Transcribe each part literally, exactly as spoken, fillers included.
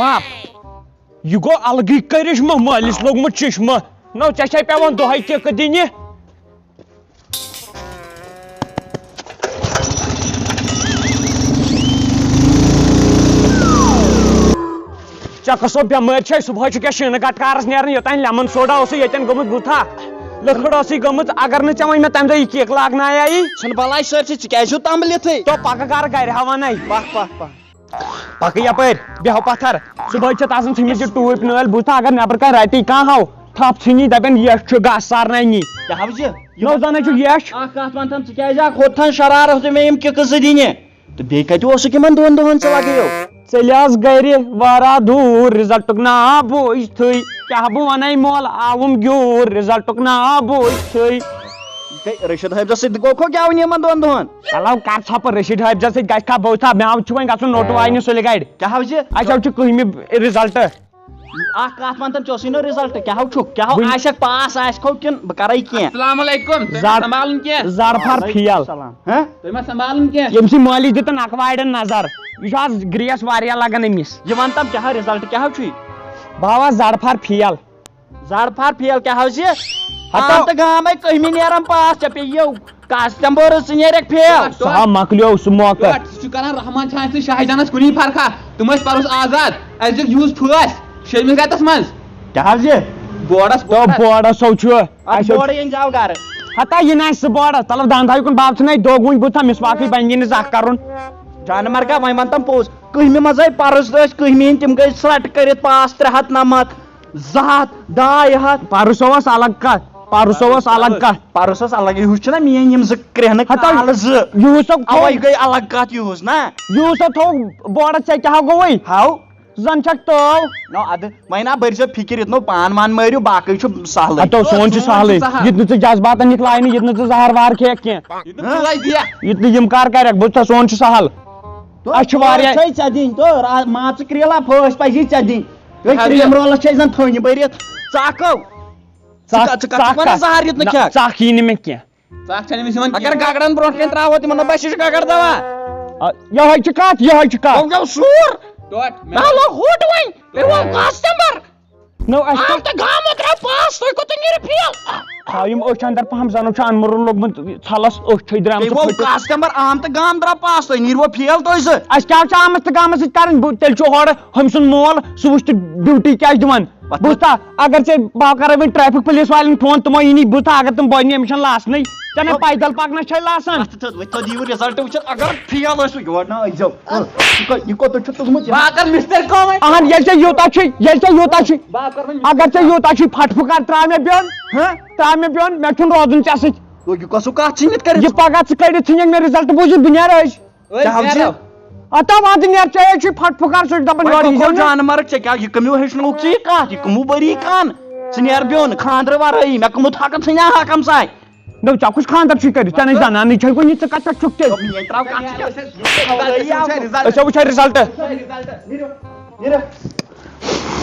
آ، یہِ گوٚو الگٕے کرشمہٕ، مٲلِس لوٚگمُت چشمہٕ۔ نو، ژےٚ چھے پٮ۪وان دۄہے کِکہٕ دِنہِ۔ ژےٚ کۄسو بٮ۪مٲرۍ چھے؟ صُبحٲے چھُ کیٛاہ شیٖنہٕ گٹہٕ کارس نیران، یوٚتام لیمن سوڈا اوسُے ییٚتٮ۪ن گوٚمُت بُتھا۔ لٔکٕر ٲسٕے گٔمٕژ، اگر نہٕ ژےٚ وۄنۍ مےٚ تمہِ دۄہ یہِ کیک لاگنایایی۔ ژھٕن بلاے سٲرسٕے، ژٕ کیٛازِ چھُکھ تمبلِتھٕے؟ تو پکہٕ گرٕ، گرِ ہاونے۔ پکھ، پکھ، پکھ۔ پکہٕ یپٲرۍ، بیٚہو پتھر۔ صُبحٲے چھِ تَس ژھٕنمٕژ یہِ ٹوٗپۍ نٲلۍ، بوٗزتھا؟ اگر نٮ۪برٕ کَنہِ رَٹی کانٛہہ ہاو، تھپھ ژھٕنی، دَپن، "یَچھ چھُ گاسہٕ سارنٕے نی۔" کیٛاہ حظ یہِ؟ نو زَنَے چھُ یَچھ۔ اکھ کتھ وَن تَم، ژٕ کیٛازِ اکھ ہُتھ تھَن شرارت تہٕ مےٚ یِم کِکہٕ زٕ دِنہِ؟ تہٕ بیٚیہِ کَتہِ اوسُکھ یِمن دۄن دۄہن ژٕ لگٲیو؟ ژٔلۍ آس گرِ واریاہ دوٗر، رِزلٹُک ناو بوٗزتھٕے۔ کیٛاہ بہٕ وَنَے مول، آوُم گیوٗر، رِزلٹُک ناو بوٗزتھٕے۔ گٔے رشید حٲفظس سۭتۍ گوٚو کھو گٮ۪وُن یِمن دۄن دۄہن؟ چلو کر ژھۄپہٕ، رشید حٲفظس سۭتۍ گژھِ کھا بوزتھا؟ مےٚ چھُ وۄنۍ گژھُن نوٚٹ واینہِ سُلہِ گرِ۔ کیٛاہ حظ یہِ؟ اَسہِ حظ چھُ کٔہمہِ رِزلٹ۔ اکھ کتھ ون تن، ژےٚ اوسُے نہٕ رِزلٹ، کیٛاہ ہو چھُکھ؟ کیٛاہ ہو وٕنہِ آسٮ۪کھ پاس آسہِ کھو کِنہٕ بہٕ کرے کینٛہہ؟ السلام علیکم، تُہۍ ما زر-، سنبھالُن کینٛہہ؟ زرفار فیل۔ وعلیکم السلام۔ ہہ؟ تُہۍ ما سنبھالُن کینٛہہ؟ ییٚمہِ سٕے مٲلِس دیُتُن اکھ وایڈن نظر، یہِ چھُ آز گریس واریاہ لگان أمِس۔ یہِ ون تم کیٛاہ ہو رِزلٹ، کیٛاہ ہو چھُے؟ بہٕ ہاو آز زرفار فیل۔ زڑ پھار فیل کیٛاہ حظ یہِ؟ ہتو۔ عام تہٕ گام ہے کٔہمہِ نیران پاس، ژےٚ پیٚیہِ یہِ کاسٹمبرس، ژٕ نیرکھ فیل۔ سُہ ہا مۄکلیو سُہ موقع۔ ٹوٹھ، سُہ چھُ کران رحمان چھان تہٕ شاہ جانس کُنی فرقہ۔ تِم ٲسۍ پرُس آزاد، اَسہِ دیُت یوٗز پھٲسۍ شیٚمِس رٮ۪تس منٛز۔ کیٛاہ حظ یہِ؟ بورڈس، تو بورڈس۔ بورڈس سو چھُ۔ اَتھ اَسہِ بورڈ یِن زیو گرٕ۔ ہتا یہِ نہ آسہِ سُہ بورڈس، تلف دان تھاوِ کُن باب ژھٕنَے دوٚگ وُنہِ بہٕ تھاو مِس باقٕے بنہِ نہٕ زانٛہہ کرُن۔ جانہٕ مرگا، وۄنۍ ون تم پوٚز، کٔہمہِ منٛز آے پرُس ٲسۍ کٔہمہِ ہِنٛدۍ، تِم گٔے سرٛٹہٕ کٔرِتھ پاس ترٛےٚ ہتھ نمتھ۔ زٕ ہتھ، ڈاے ہتھ۔ پرُس اوس الگ کتھ، پرُس اوس الگ کتھ۔ پرُس اوس الگ، یِہُس چھُنہ میٲنۍ یِم زٕ کرٛہنہٕ ہتو، کالہٕ زٕ۔ یِہُس اوس اَوَے گٔے الگ کتھ یِہُس نا۔ یِہُس اوس تھوٚو بورڈس، ژےٚ کیٛاہ ہا گوٚوُے؟ ہاو۔ زن چھکھ تٲو۔ نو ادٕ، وۄنۍ نا بٔرۍ زیو فکر، یُتھ نو پان وان مٲرِو، باقٕے چھُ سہلٕے۔ ہتو سون چھُ سہلٕے۔ یُتھ نہٕ ژٕ جذباتن نِکھ لاینہٕ، یُتھ نہٕ ژٕ زہر وار کھیٚکھ کینٛہہ۔ یُتھ نہٕ ژٕ لگہِ دِیا۔ یُتھ نہٕ یِم کار کرکھ، بہٕ تھا سون چھُ سہل۔ تو اَسہِ چھُ واریاہ۔ چھے ژےٚ دِنۍ، تو را-، مان ژٕ کرٛیلا پھٲسۍ پزی ژےٚ دِنۍ۔ تُہۍ ہاو یہِ۔ کرٛیٖم رولس چھے زن تھٔنۍ بٔرِتھ۔ ژٕ اکو۔ ژٕ ژٕ کتھ، ژٕ ژٕ کتھ اکھ چھُکھ ونان کتھ۔ زہر یُتھ نہٕ نہ، کھٮ۪کھ؟ ژٕ اکھ یی نہٕ مےٚ کینٛہہ۔ ژٕ اکھ چھےٚ نہٕ أمِس یِوان اگر کینٛہہ۔ گگرن برونٛٹھ کنے ترٛاوو تِمن، نہ بس یہِ چھُ گگر دوا۔ آ، یہے چھِ کتھ، یہے چھِ کتھ۔ گوٚو گوٚو سوٗر۔ ٹوٹھ، مےٚ مےٚ لوٚگ ہوٚٹ وۄنۍ۔ مےٚ ووٚن کاسٹمر۔ نو، اَسہِ آو کیٛاہ؟ تہٕ گامہٕ درٛاو پاس، تُہۍ کوٚت نیٖرِو فیل؟ تھاو یِم أچھ اندر پہم، زنو چھُ انمُرُن لوٚگمُت ژھلس، أچھ چھے درٛامژٕ بیٚیہِ گوٚو پھٔٹِتھ۔ کاسٹمر آم تہٕ گام درٛاو پاس، تُہۍ نیٖروا فیل تُہۍ زٕ؟ اَسہِ کیٛاہ چھُ آمٕژ تہٕ گامس سۭتۍ کرٕنۍ؟ بہٕ، تیٚلہِ چھُ ہورٕ ہُمۍ سُنٛد مول سُہ وٕچھِ تہٕ ڈیوٹی کیٛاہ چھِ دِوان۔ پتہٕ بوٗزتھا؟ اگر ژےٚ، بہٕ کرے وۄنۍ ٹریفک پُلیٖس والٮ۪ن فون، تِمو یی نہٕ، بوٗزتھا؟ اگر تِم بۄنہِ أمِس چھَنہٕ لاسنٕے، ژےٚ نہ پیدل پکنس چھے لاسان۔ اَتھ تھٲو، وۄنۍ تھٲو دِیِو رِزلٹ وٕچھِتھ، اگر فیل ٲسِو یور نہ أسۍ زیو۔ یہِ کوٚت، یہِ کوٚت چھُ تُلمُت یہِ؟ بہٕ ہا کَرٕ مِستٔرۍ کٲم وۄنۍ۔ اہن، ییٚلہِ ژےٚ یوٗتاہ چھُے، ییٚلہِ ژےٚ یوٗتاہ چھُے، بہٕ ہا کَرٕ وۄنۍ اگر ژےٚ یوٗتاہ چھُے پھٹھ پھُکار، ترٛاو مےٚ بیوٚن، ہہ؟ ترٛاو مےٚ بیوٚن، مےٚ چھُنہٕ روزُن ژےٚ سۭتۍ۔ تو یہِ کۄسُک کَتھ ژھٕنِتھ کٔرِتھ؟ یہِ پگاہ ژٕ کٔڑِتھ ژھٕنِکھ مےٚ رِزلٹ بوٗزِتھ، بہٕ نیرٕ أزۍ۔ أسۍ کیٛاہ حظ چھِ؟ نیرو۔ اَتھ آو وَنٛدٕ نیر، ژےٚ ہے چھُے پھٹھ پھُکار سۭتۍ دَپان وۄنۍ یورٕ گوٚو یی زیو نہٕ۔ جانوَر، ژےٚ کیٛاہ، یہِ کٔمیو ہیٚچھنووُکھ ژٕ یہِ کَتھ؟ یہِ کٔمو ؤری کَن؟ ژٕ نیر بیوٚن، خانٛدرٕ وَرٲیی، مےٚ کٔمو تھاکَن ژھٕنیا ہا کَم ساے؟ نو، ژےٚ کُس خانٛدر چھُے کٔرِتھ؟ ژےٚ نَے زَنانٕے چھَے کُنہِ، ژٕ کَتہِ پٮ۪ٹھ چھُکھ تیٚلہِ؟ دوٚپُن، یہِ ترٛاو کَتھ ژٕ کیٛاہ؟ أسۍ ہا وٕچھو رِزلٹ۔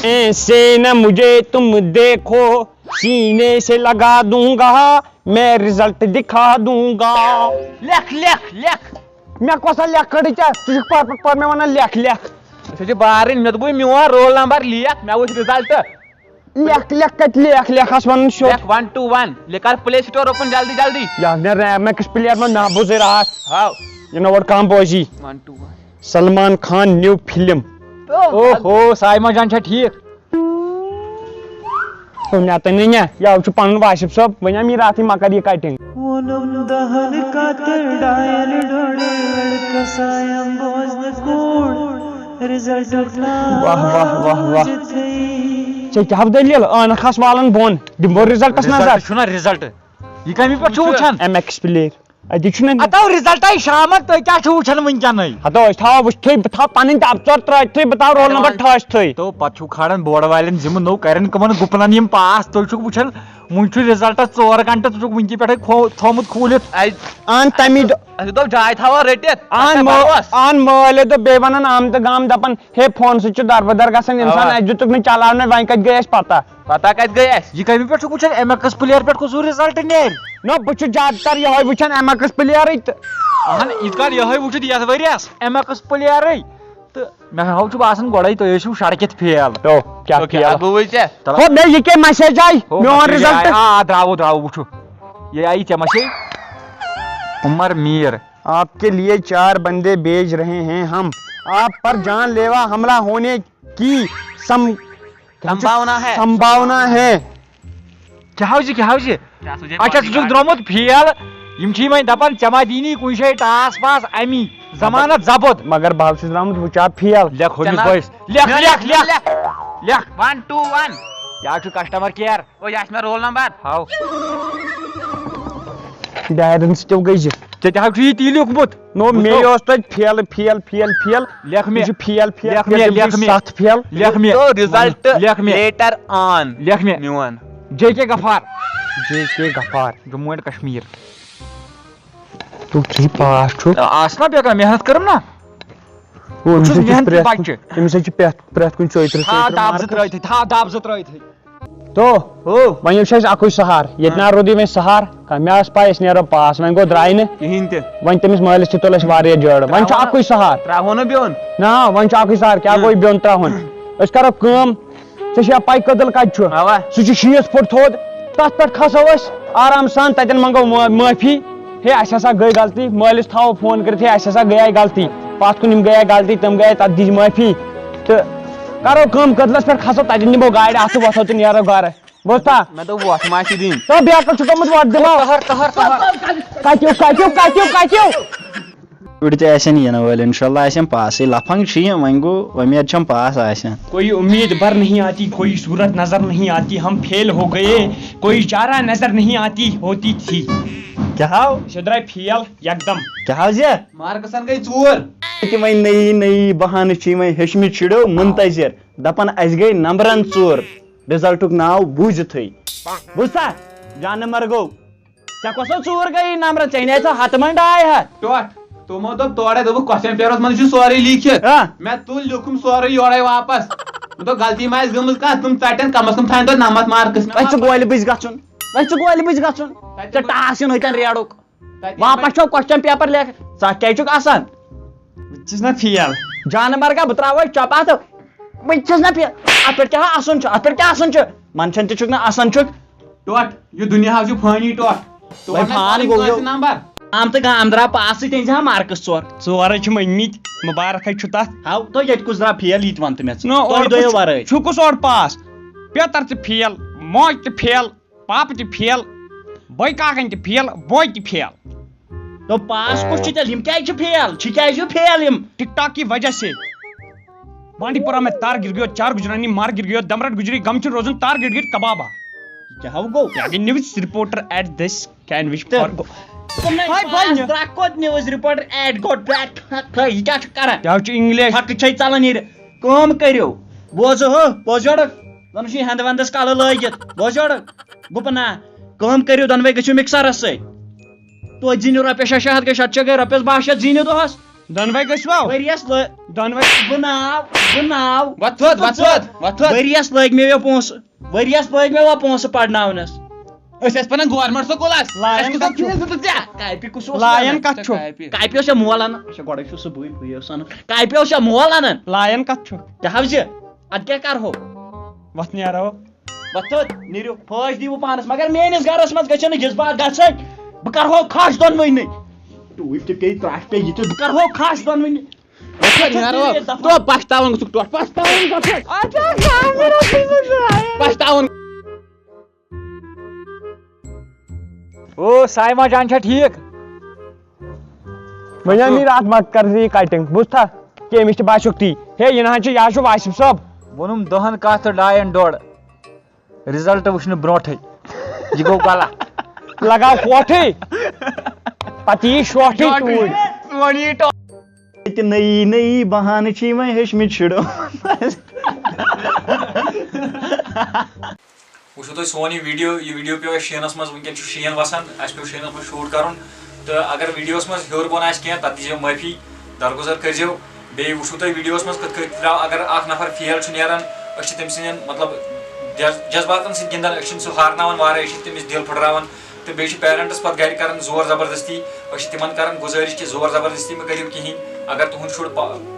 ایسے نہ مجھے تم دیکھو، سینے سے لگا دوں گا، میں رزلٹ دکھا دوں گا۔ لیکھ، لیکھ، لیکھ۔ مےٚ کۄس سا لیکھ کٔڑٕے ژےٚ؟ ژٕ چھُکھ پَتہٕ پَتہٕ پَتہٕ مےٚ وَنان لیکھ، لیکھ۔ ژےٚ چھُے بارٕنۍ، مےٚ دوٚپُے میون رول نمبر لیکھ، مےٚ وٕچھ رزلٹ۔ لیکھ، لیکھ کَتہِ لیکھ؟ لیکھَس وَنان سیوٚد۔ لیکھ ون ٹو ون، لیکھ کر پلے سٹور اوپن جلدی جلدی۔ یَتھ مےٚ ریم میکس پٕلیر منٛز ناو بوزے راتھ۔ ہاو۔ یہِ نہ ووٹ کانٛہہ بوزی۔ One two one. Salman Khan new film. اوہو، سایما جان چھا ٹھیٖک؟ ہُہ، مےٚ تہِ نہٕ نہ، یہِ چھُ پنُن واصف صٲب، وۄنۍ آو مےٚ راتھٕے مۄکر یہِ کٹنگ۔ ووٚنُم دَہَن کَتھٕ ڈاین ڈوٚڈ، لڑکس آیم بوزنہٕ کوٗر، رزلٹُک ناو واہ، واہ، واہ، واہ۔ بوٗزِتھٕے۔ ژےٚ کیٛاہ دٔلیٖل؟ عٲنکھ آس والان بۄن، دِمو رزلٹس نظر۔ رزلٹ چھُنہ رزلٹ، یہِ کَمہِ پٮ۪ٹھ چھُ وٕچھان؟ M X player. اَتی چھُنہ۔ اَتھ آو رِزلٹَے شامَن، تُہۍ کیٛاہ چھِو وٕچھان وٕنکیٚنٕے؟ ہَتو، أسۍ تھاوو وٕچھتھٕے، بہٕ تھاوٕ پَنٕنۍ تہِ اَپژور ترٛٲوِتھٕے، بہٕ تھاوٕ رول نمبر ٹھٲسِتھٕے۔ تو پَتہٕ چھُو کھالان بورڈ والٮ۪ن ذِمہٕ، نوٚو کَرن کٕمَن گُپنَن یِم پاس؟ تُہۍ چھُکھ وٕچھان، وٕنہِ چھُ رِزلٹَس ژور گھنٹہٕ، ژٕ چھُکھ وٕنکہِ پٮ۪ٹھَے کھو-، تھوٚومُت کھوٗلِتھ۔ اَسہِ اَہَن تَمی دۄہ۔ اَسہِ دوٚپ جاے تھاوو رٔٹِتھ، اَہَن پَتہٕ مٲ-، بَروس۔ اَہَن مٲلۍ تہٕ بیٚیہِ وَنان آمہٕ تہٕ گام دَپان، ہے، فونہٕ سۭتۍ چھُ دَربٕدَر گژھان اِنسان، اَوا۔ اَسہِ دیُتُکھ نہٕ چلاونَے، وۄنۍ کَتہِ گٔے اَسہِ پَتہ؟ پتہ کتہِ گٔے اَسہِ؟ یہِ کَمہِ پٮ۪ٹھ چھُکھ وٕچھان؟ ایم ایکس پٕلیر پٮ۪ٹھ کُس ہیوٗ رِزلٹ نیرِ؟ نہ، بہٕ چھُس زیادٕ تر یِہوٚے وٕچھان ایم ایکس پٕلیرٕے تہٕ۔ اہن، یِتھ کٔنۍ یِہوٚے وٕچھُتھ یَتھ ؤریَس۔ ایم ایکس پٕلیرٕے۔ تہٕ مےٚ ہاو چھُ باسان گۄڈَے تُہۍ ٲسِو سڑکہِ فیل۔ تو کیا تو کیا فیل؟ بوے ژےٚ؟ ہو مےٚ یہِ کیٛاہ مسیج آیہِ؟ میون رِزلٹ۔ آ، درٛاوُ درٛاوُ وٕچھُ۔ یہِ آیہِ ژےٚ مسیج۔ عمر میر۔ آپ کے لیے چار بندے بھیج رہے ہیں ہم۔ آپ پر جان لیوا حملہ ہونے کی سم سمبھاونا ہے۔ سمبھاونا ہے۔ کیٛاہ حظ چھِ، کیٛاہ حظ چھِ؟ اچھا، ژٕ چھُکھ درٛامُت فیل۔ یِم چھِ وۄنۍ دَپان ژےٚ ما دِنی کُنہِ جایہِ ٹاس پاس اَمی زمانت زبد۔ مگر بہٕ حظ چھُس درٛامُت وٕچھ آ فیل۔ لیکھ ہُمِس بٲیِس۔ لیکھ، لیکھ، لیکھ۔ لیکھ۔ ون ٹو ون۔ یہِ حظ چھُ کسٹمر کیر۔ او یہِ آسہِ مےٚ رول نمبر۔ ہاو۔ ڈایرن سۭتۍ گٔے زِ۔ ژےٚ تہِ حظ چھُ یہِ تیٖلیُک بُتھ۔ نو مے اوس تَتہِ فیل فیل فیل فیل۔ لیکھ مےٚ۔ یہِ چھُ فیل فیل لیکھ فیل، مےٚ، یِم چھِ لیکھ مےٚ۔ ستھ فیل۔ لیکھ مےٚ۔ تو رِزلٹ لیکھ مےٚ۔ Later on. لیکھ مےٚ۔ میون۔ J K Ghaffar. J K Ghaffar. Jammu and Kashmir. تو ژٕ پاس چھُکھ۔ آس نا بیٚیہِ کانٛہہ محنت کٔرٕم نا۔ او، أمِس چھُس حظ چھِ محنتی پرٛٮ۪تھ بچہِ۔ کُنہِ، أمِس حظ چھِ پرٛٮ۪تھ پرٛٮ۪تھ کُنہِ ژۄیہِ تٕرٛہ، تھاو ژۄیہِ تٕرٛہ دب زٕ مارکٕس۔ ترٲیتھٕے، تھاو دب زٕ ترٲیتھٕے۔ تو ہو۔ وۄنۍ ییٚلہِ چھِ اَسہِ اَکُے سہار، ییٚتہِ نہ روٗدُے وۄنۍ سہار کانٛہہ۔ مےٚ آس پَے أسۍ نیرو پاس، وۄنۍ گوٚو درٛاے نہٕ۔ کِہیٖنۍ تہِ۔ وۄنۍ تٔمِس مٲلِس تہِ تُل اَسہِ واریاہ جٲڑ، وۄنۍ چھُ ترٛاوو نہٕ۔ اَکُے سہار۔ ترٛاوو نہٕ بیوٚن۔ نہ، وۄنۍ چھُ اَکُے سہار، کیٛاہ گوٚو بیوٚن ترٛاوُن؟ أسۍ کَرو کٲم، ژےٚ چھےٚ پَے کٔدٕل کَتہِ چھُ؟ اَوا۔ سُہ چھُ شیٖتھ فُٹ تھوٚد، تَتھ پٮ۪ٹھ کھسو أسۍ آرام سان، تَتٮ۪ن منٛگو مٲ- معٲفی۔ ہے، اَسہِ ہسا گٔے غلطی، مٲلِس تھاوو فون کٔرِتھ، ہے، اَسہِ ہسا گٔیے غلطی، پَتھ کُن یِم گٔیے غلطی، تِم گٔیے، تَتھ دِج معٲفی۔ تہٕ کَرو کٲم، کٔدلَس پٮ۪ٹھ کھسو، تَتٮ۪ن نِمو گاڑِ اَتھٕ، وۄتھو تہٕ نیرو گَرٕ۔ بوٗزتھا؟ مےٚ دوٚپ وۄٹھ ما چھِ دِنۍ۔ تو بیکل چھُ گوٚمُت وۄٹھ دِمو۔ کَتیو، کَتیو، کَتیو، کَتیو؟ شُرۍ تہِ آسن یِنہٕ وٲلۍ، انشاءاللہ آسن پاسٕے۔ لفنگ چھِ یِم، وۄنۍ گوٚو وۄمید چھم پاس آسن۔ کوئی امید بھر نہیں آتی، کوئی صورت نظر نہیں آتی، ہم فیل ہو گئے، کوئی چارہ نظر نہیں آتی ہوتی تھی۔ کیٛاہ ہاو؟ أسۍ درٛاے فیل یکدم۔ کیٛاہ ہاو زِ؟ مارکسن گٔے ژور۔ ییٚتہِ وۄنۍ نٔیی نٔیی بہانہٕ چھِ یِمن ہیٚچھمٕتۍ شُرٮ۪و منتظر، دپان اسہِ گٔے نمبرن ژور، رزلٹُک ناو بوٗزِتھٕے۔ بوٗزتھا؟ جانہٕ مرگو۔ ژےٚ کۄسو ژوٗر گٔیی نمبرن؟ ژےٚ نیرِ ژےٚ ہتہٕ منٛز ڈاے ہتھ۔ ٹوٹھ، تِمو دوٚپ تورے، دوٚپُکھ کوسچن پیپرس منٛز چھُ سورُے لیٖکھِتھ۔ آ۔ مےٚ تُل لیوٚکھُم سورُے یورے واپس۔ مےٚ دوٚپ غلطی ما آسہِ گٔمٕژ کانٛہہ، تِم ژٹن، کم از کم تھاون توتہِ نمتھ مارکس مےٚ وۄنۍ چھُ واپس۔ گولہِ بٕجۍ گژھُن، وۄنۍ چھُ گولہِ بٕجۍ گژھُن۔ ژےٚ ٹاس یِن ہوٚتٮ۪ن ریڈُک۔ تَتہِ واپس چھو کوسچن پیپر لیکھ، ژٕ کیٛازِ چھُکھ اسان؟ بہٕ چھُس نا فیل۔ جانہٕ مرگا، بہٕ ترٛاوے چۄپہٕ اتھٕ۔ بہٕ چھُس نا فیل۔ اتھ پٮ۪ٹھ کیٛاہ اسُن چھُ؟ اتھ پٮ۪ٹھ کیٛاہ اسُن چھُ؟ منٛدچھان تہِ چھُکھ نہٕ، اسان چھُکھ۔ ٹوٹھ، یہِ دُنیا حظ چھُ فٲنی ٹوٹھ۔ ژٕ وۄنۍ وَن نہ فان پنٕنۍ گوٚو کٲنٛسہِ یہِ۔ نمبر۔ آم تہٕ گام درٛاو پاسٕے، تٔمۍ زِ ہا مارکس ژور۔ ژور حظ چھِ مٔنگمٕتۍ، مبارک حظ چھُ تتھ۔ ہاو، تُہۍ ییٚتہِ کُس درٛاو فیل، یہِ تہِ وَن تہٕ مےٚ ژٕ۔ نہ، تُہۍ اورٕ دۄیو کُس ورٲے۔ چھُکُس اورٕ پاس؟ پیتر تہِ فیل، موج تہِ فیل، پاپہٕ تہِ فیل، بٲے کاکن تہِ فیل، بوے تہِ فیل۔ تو پاس کُس چھُ تیٚلہِ؟ یِم کیٛازِ چھِ فیل؟ چھِ کیٛازِ یِم فیل یِم؟ ٹک ٹاک کی وجہ سے بانڈی پورہ میں تار گر گیا، چار گجرانی مار گر گیا، دمرٹ گجری گم چھ روزن، تار گر گر کبابا۔ کیٛاہ ہاو گوٚو؟ یا گئی news reporter at this can وش تہٕ فار۔ تِمنٕے ہاے پانٛژھ بنہِ۔ ترٛکھ کوٚت نیوز رپورٹر ایٹ گوٚو ٹرٛیک تھٲے، یہِ کیٛاہ چھُ کران؟ کیٛاہ چھُ انگلش؟ پھکہٕ چھے ژلان ییٚتہِ۔ کٲم کٔرِو، بوزو ہو، بوز یورُک۔ زن چھُ ہٮ۪نٛدٕ وٮ۪نٛدس کالہٕ لٲگِتھ، بوز یورُک۔ گُپہٕ نا، کٲم کٔرِو، دۄنوَے گٔژھِو مِکسرس سۭتۍ۔ توتہِ زیٖنِو رۄپیس شےٚ شےٚ ہتھ، گٔے شےٚ شےٚ گٔے رۄپیس باہ شیٚتھ زیٖنِو دۄہس۔ دۄنوَے گٔژھوا؟ ؤریس لٲ-، دۄنوَے۔ بہٕ ناو، بہٕ ناو۔ وۄتھ تھوٚد، وۄتھ تھوٚد، وۄتھ تھوٚد۔ ؤریس لٲگۍ مےٚ یہِ پونٛسہٕ، ؤریس لٲگۍ مےٚ وۄنۍ پونٛسہٕ پرناونس۔ أسۍ ٲسۍ پران گورمنٹ سکوٗلس۔ لایَن اَسہِ کُس کَتھ چھُ؟ فیٖس دیُتُتھ ژےٚ؟ کاپی کُس اوس لایَن وَنان؟ کَتھ چھُ؟ کاپی۔ کاپی اوس یا مول اَنان؟ اچھا، گۄڈَے چھُ سُہ بٕے، بٕے اوس اَنان۔ کاپی اوس یا مول اَنان؟ لایَن کَتھ چھُ؟ کیٛاہ حظ یہِ؟ اَدٕ کیٛاہ کَرہو؟ وَتھ نیرو۔ وۄتھ تھوٚد، نیٖرِو، فٲج دِیِو پانَس، مگر میٛٲنِس گَرَس منٛز گٔژھِو نہٕ جذبات گژھٕنۍ۔ بہٕ کَرہو کھَش دۄنوٕنی۔ ٹوٗپۍ تہِ پیٚیہِ، ترٛاش پیٚیہِ، یہِ تہِ بہٕ کَرہو کھَش دۄنوٕنی۔ وۄتھ تھوٚد، نیرو۔ دَفعہ۔ تو پَشتاوُن گوٚژھُکھ ٹوٹھ، پَشتاوُن گوٚژھُکھ۔ پَشتاوُن۔ او سایما جان چھا ٹھیک؟ وۄنۍ حظ نیٖرِو اَتھ مَہ کَر ژٕ یہِ کَٹِنٛگ، بوٗزتھا؟ کہِ أمِس تہِ باسیٚو تی۔ ہے، یہِ نہ حظ چھُ، یہِ حظ چھُ واصف صٲب۔ ووٚنُم دہن کتھ تہٕ ڈاین ڈوٚڑ۔ رزلٹ وٕچھنہٕ برونٹھٕے۔ یہِ گوٚو غلط۔ لگاو کوٹھٕے۔ پتہٕ یی شوٹھٕے توٗرۍ۔ ییٚتہِ نٔیی نٔیی بہانہٕ چھِ یِوان ہیٚچھمٕتۍ شُرٮ۪و۔ وٕچھِو تُہۍ سون یہِ ویٖڈیو، یہِ ویٖڈیو پیوٚو اَسہِ شیٖنَس منٛز، وٕنکٮ۪ن چھُ شیٖن وَسان، اَسہِ پیوٚو شیٖنَس منٛز شوٗٹ کَرُن۔ تہٕ اگر ویٖڈیوَس منٛز ہیوٚر بۄن آسہِ کینٛہہ، تَتھ دیٖزیو معٲفی، درگُزر کٔرۍزیو۔ بیٚیہِ وٕچھِو تُہۍ ویٖڈیوَس منٛز کِتھ کٔنۍ درٛاو، اگر اَکھ نفر فیل چھُ نیران، أسۍ چھِ تٔمۍ سٕنٛدٮ۪ن، مطلب، جذ-، جذباتَن سۭتۍ گِنٛدان، أسۍ چھِنہٕ سُہ ہارناوان وارَے، أسۍ چھِ تٔمِس دِل پھٕٹراوان۔ تہٕ بیٚیہِ چھِ پیرنٹس پتہٕ گرِ کران زور زبردستی، أسۍ چھِ تِمن کران گُزٲرِش کہِ زور زبردستی مہٕ کٔرِو کِہینۍ، اگر تُہُنٛد شُر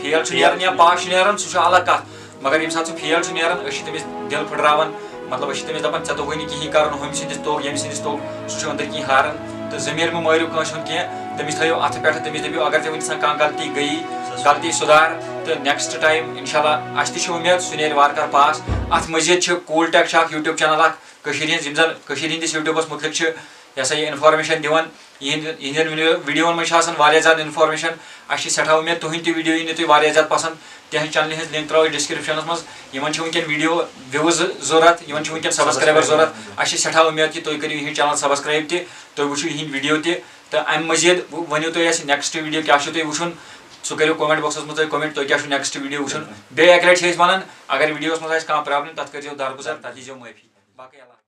فیل چھُ نیران یا پاس چھُ نیران، سُہ چھُ الگ کتھ، مگر ییٚمہِ ساتہٕ سُہ فیل چھُ نیران، أسۍ چھِ تٔمِس دِل پھٕٹراوان، مطلب، أسۍ چھِ تٔمِس دپان، "ژےٚ توٚگُے نہٕ کِہینۍ کرُن، ہُمۍ سٕنٛدِس توٚگ، ییٚمہِ سٕنٛدِس توٚگ"، سُہ چھُ أنٛدٕرۍ کِنۍ ہاران۔ تہٕ ضمیٖر مہٕ مٲرِو کٲنٛسہِ ہُنٛد کینٛہہ، تٔمِس تھٲیِو اتھٕ پٮ۪ٹھ، تٔمِس دٔپِو، اگر ژےٚ وٕنہِ سان کانٛہہ غلطی گٔیی، غلطی سُدھار، تہٕ نیکسٹ ٹایم انشاءاللہ اَسہِ تہِ چھِ اُمید سُہ نیرِ وارٕ کارٕ پاس۔ اتھ مٔزیٖد چھِ کوٗل ٹیک چھِ اکھ یوٗٹیوب چینل اکھ کٔشیٖرِ ہٕنٛز، یِم زن کٔشیٖرِ ہٕنٛدِس یوٗٹیوبس مُتعلق چھِ، یہِ ہسا یہِ انفارمیشن دِوان۔ یِہنٛدِ یِہنٛدٮ۪ن ویڈیو ویڈیوون منٛز چھِ آسان واریاہ زیادٕ انفارمیشن۔ اَسہِ چھِ سٮ۪ٹھاہ اُمید تُہٕنٛدۍ تہِ ویڈیو یِن تُہۍ واریاہ زیادٕ پسنٛد۔ تِہنٛز چینلہِ ہٕنٛز لِنک ترٛاوو أسۍ ڈسکرپشنس منٛز۔ یِمن چھِ وٕنکیٚن ویڈیو ویوز ضروٗرت، یِمن چھِ وٕنکیٚن سبسکرایبر ضروٗرت۔ اَسہِ چھِ سٮ۪ٹھاہ اُمید کہِ تُہۍ کٔرِو یِہنٛز چینل سبسکرایب تہِ، تُہۍ وٕچھِو یِہنٛدۍ ویڈیو تہِ۔ تہٕ امہِ مزید ؤنِو تُہۍ اَسہِ نیکسٹ ویڈیو کیٛاہ چھُو تۄہہِ وٕچھُن، سُہ کٔرِو کمنٹ باکسس منٛز تُہۍ کمنٹ، تۄہہِ کیٛاہ چھُو نیکسٹ ویڈیو وٕچھُن۔ بیٚیہِ اکہِ لٹہِ چھِ أسۍ ونان، اگر ویڈیوس منٛز آسہِ کانٛہہ پرابلم، تتھ کٔرۍزیو درگُزر، تتھ دیٖزیو معٲفی۔ باقٕے اللہ